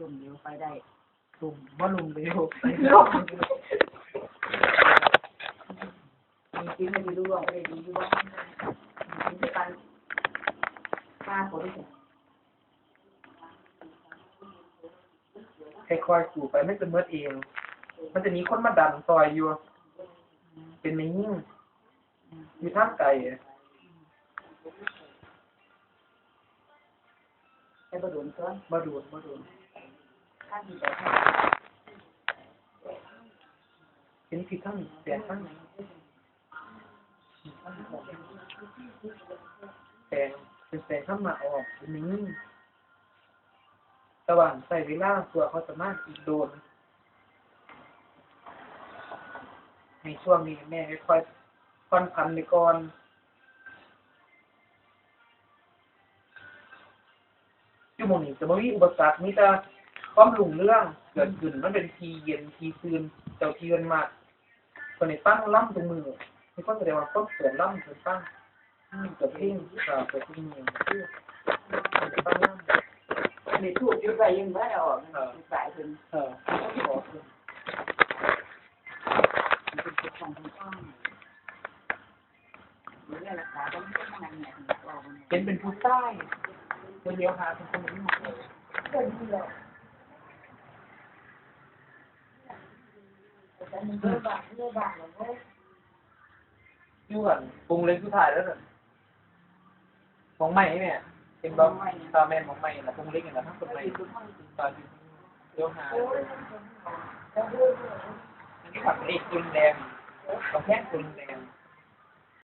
ລົມເລວໄປໄດ້ ລົມ ບໍ່ລົມເລວ ໄປໄດ້ ມີກິນໃຫ້ດີ ຮູ້ວ່າໄປໄດ້ດີຢູ່ບໍ່ ມີກິນຄືກັນ ມາຄົນ ຄ່ອຍໆສູ້ໄປ ມັນຈະໝົດເອງ ມັນຈະມີຄົນມາດັນຊ່ອຍຢູ່ ເປັນແມ່ຍິງ ຢູ່ທາງໄກ ແຕ່ບໍ່ດົນຕົວະ ບໍ່ດົນ ບໍ່ດົນ ທາງທີ່ໄປທາງ ເຫັນຜິດທາງແປດທາງ ແປງ ເປັນແປງທຳມະອອກ ເປັນແມ່ຍິງ ແຕ່ວ່າໃຊ້ເວລາກວ່າເຂົາຈະມາອີກດົນ ໃນຊ່ວງນີ້ແມ່ຄ່ອຍຜ່ອນຜັນໄປກ່ອນ ຢູ່ໝ່ອງນີ້ຈະບໍ່ມີອຸປະສັກ ມີແຕ່ຄວາມຮຸ່ງເຮືອງເກີດຂຶ້ນ ມັນເປັນທີ່ເຢັນທີ່ຊື່ນ ເຈົ້າທີ່ເພິ່ນມັກ ເພິ່ນໃຫ້ຟັງລຳທຸກມື້ ມີຄົນສະແດງວ່າຄົນເປີດລຳໃຫ້ເພິ່ນຟັງ ມີແຕ່ເພງ ເອີ ເປີດທຸກມື້ ຄືເພິ່ນໃຫ້ຟັງລຳ ອັນນີ້ທູບຈຸດໄວ້ຍັງບໍ່ໄດ້ອອກ ເອີ ສາຍເພິ່ນ ເອີ ມັນຊິອອກເພິ່ນ ມັນເປັນເຈົ້າຂອງເພິ່ນ ເຫັນເປັນຜູ້ຊາຍ ເພິ່ນຫຼຽວຫາເພິ່ນ ເພິ່ນບໍ່ມີໝ່ອງເລີຍ ຢູ່ອັນໂຮງເລັກສຸດທ້າຍແລ້ວນັ້ນ ໝ່ອງໃໝ່ແມ່ ເຫັນບໍ່? ໝ່ອງໃໝ່ ຖ້າແມ່ນໝ່ອງໃໝ່ນະ ໂຮງເລັກນັ້ນນະ ທາງຕົ້ນໄມ້ ຫຼຽວຫາ ມັນມີພະເອກຕົວແດງ ກຳແພງຕົວແດງ.